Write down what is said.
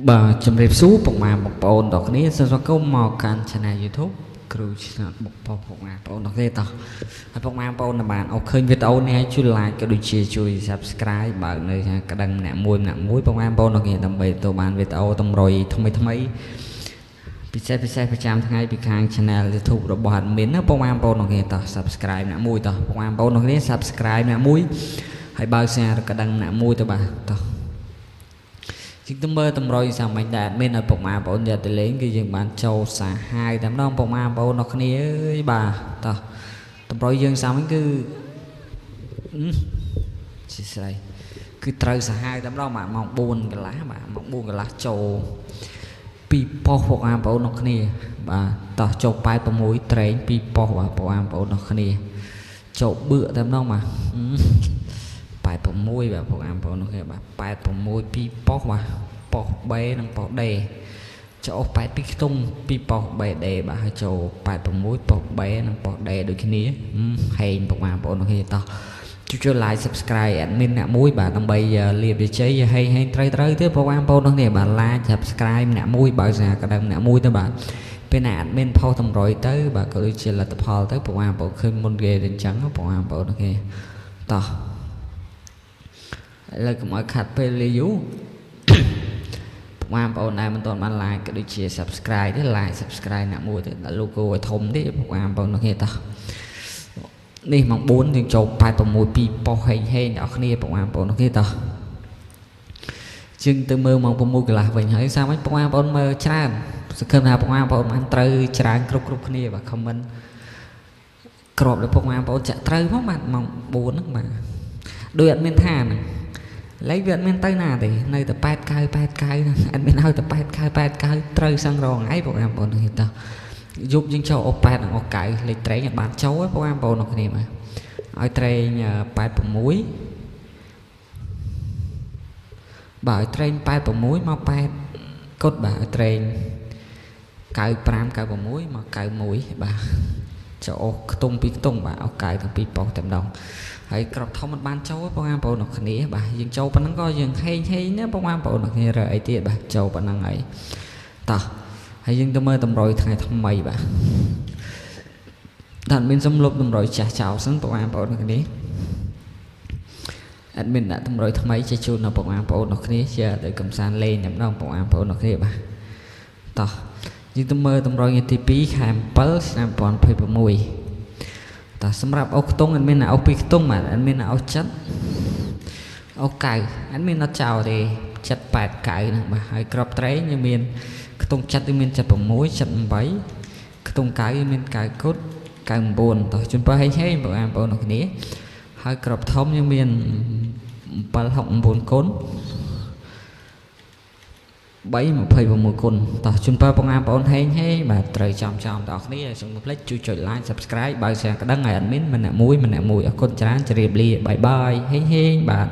បាទជំរាបសួរពុកម៉ែបងប្អូនទាំងគ្នាសូមស្វាគមន៍មកកាន់ Channel YouTube គ្រូឆ្លាតបុកប៉ុពុកម៉ែបងប្អូនទាំងគ្នាតោះហើយពុកម៉ែបងប្អូនដែលបានអូឃើញវីដេអូនេះហើយជួយ like ក៏ដូចជាជួយ Subscribe បើកនៅកណ្ដឹងម្នាក់មួយម្នាក់មួយពុកម៉ែបងប្អូនទាំងគ្នាដើម្បីទទួលបានវីដេអូតម្រុយថ្មីថ្មីពិសេសពិសេសប្រចាំថ្ងៃពីខាង Channel YouTube របស់ admin ណាពុកម៉ែបងប្អូនទាំងគ្នាតោះ Subscribe ម្នាក់មួយតោះពុកម៉ែបងប្អូនទាំងគ្នា Subscribe ម្នាក់មួយហើយបើកសញ្ញាកណ្ដឹងម្នាក់មួយទៅបាទតោះ ជាងទៅមើលតម្រុយសាមញ្ញដែល admin ឲ្យពុកម៉ែបងប្អូនយកទៅលេងគឺយើងបានចូលសាហាវតែម្ដងពុកម៉ែបងប្អូនអរគ្នាអើយបាទតោះតម្រុយយើងសាមញ្ញគឺជាស្រីគឺត្រូវសាហាវតែម្ដងបាទម៉ោង4កន្លះបាទម៉ោង4កន្លះចូលពីរប៉ុស្តិ៍ពុកម៉ែបងប្អូនអរគ្នាបាទតោះចូល86ត្រេងពីរប៉ុស្តិ៍បាទពុកម៉ែបងប្អូនអរគ្នាចូលបឿកតែម្ដងបាទ86បាទពុកម៉ែបងប្អូនអរគ្នាបាទ86ពីរប៉ុស្តិ៍បាទប៉ុស្តិ៍ B និងប៉ុស្តិ៍ D ចូល82ខ្ទង់ពីប៉ុស្តិ៍ B D បាទហើយចូល86ប៉ុស្តិ៍ B និងប៉ុស្តិ៍ D ដូចគ្នាហេងពុកម៉ែបងប្អូនអរគ្នាតោះជួយជួយ like subscribe admin អ្នកមួយបាទដើម្បីលៀបវិជ័យហេងហេងត្រូវត្រូវទៀតពុកម៉ែបងប្អូនអរគ្នាបាទ like subscribe អ្នកមួយបើស្រាកដឹងអ្នកមួយទៅបាទពេលណា admin ផុសតម្រុយទៅបាទក៏ដូចជាលទ្ធផលទៅពុកម៉ែបងប្អូនឃើញមុនគេអញ្ចឹងពុកម៉ែបងប្អូនអរគ្នាតោះឥឡូវកុំឲ្យខាត់ពេលលាយូរពុកម៉ែបងប្អូនដែលមិនទាន់បាន like ក៏ដូចជា subscribe ទេ like subscribe អ្នកមួយទៅដាក់ logo ឲ្យធំទេពុកម៉ែបងប្អូនគ្នាតោះនេះម៉ោង4យើងចូល86 2ប៉ុស្តិ៍ហេងហេងអ្នកគ្នាពុកម៉ែបងប្អូនគ្នាតោះជាងទៅមើលម៉ោង6កន្លះវិញហើយសាមញ្ញពុកម៉ែបងប្អូនមើលច្រើនសង្ឃឹមថាពុកម៉ែបងប្អូនបានត្រូវច្រើនគ្រប់គ្រប់គ្នាបាទ comment ក្របដល់ពុកម៉ែបងប្អូនចាក់ត្រូវផងបាទម៉ោង4ហ្នឹងបាទដោយអត់មានថាហ្នឹងលេខវាអត់មានទៅណាទេនៅតែ8 9 8 9ហ្នឹងអត់មានឲ្យតែ8 9 8 9ត្រូវសឹងរងឯងពុកម៉ែបងប្អូននេះតោះយប់យើងចូលអូ8និងអូ9លេខត្រេងអត់បានចូលទេពុកម៉ែបងប្អូនអរគ្នាបាទឲ្យត្រេង86បាទឲ្យត្រេង86មក8គុតបាទឲ្យត្រេង95 96មក91បាទចូលអូខ្ទង់ពីរខ្ទង់បាទអូ9ទាំងពីរប៉ុស្តិ៍តែម្ដងហើយក្របធំមិនបានចូលបងប្អូនអរគ្នាបាទយើងចូលប៉ុណ្ណឹងក៏យើងហេងហេងណាបងប្អូនអរគ្នារើអីទៀតបាទចូលប៉ុណ្ណឹងហើយតោះហើយយើងទៅមើលតម្រុយថ្ងៃថ្មីបាទតែអត់មានសំលុបតម្រុយចាស់ចោលសិនបងប្អូនអរគ្នា admin ដាក់តម្រុយថ្មីជាជូនដល់បងប្អូនអរគ្នាជាទៅកំសាន្តលេងតែម្ដងបងប្អូនអរគ្នាបាទតោះយើងទៅមើលតម្រុយថ្ងៃទី2ខែ7ឆ្នាំ2026តោះសម្រាប់អូខ្ទង់អត់មានអូពីរខ្ទង់បាទអត់មានអូចិត្តអូកៅអត់មានអត់ចោលទេ7 8 9ហ្នឹងបាទហើយក្របត្រេងយើងមានខ្ទង់ចិត្តយើងមាន76 78ខ្ទង់កៅយើងមាន9គុត99តោះជូនពរហេងហេងបងប្អូនអរគ្នាហើយក្របធំយើងមាន769គុណ3 26គុណតោះជូនពរបងប្អូនហេងហេងបាទត្រូវចំចំដល់គ្នាសូមកុំភ្លេចជួយចុច like subscribe បើកសញ្ញាកណ្ដឹងឲ្យ admin ម្នាក់មួយម្នាក់មួយអរគុណច្រើនជម្រាបលា bye bye ហេងហេងបាទ។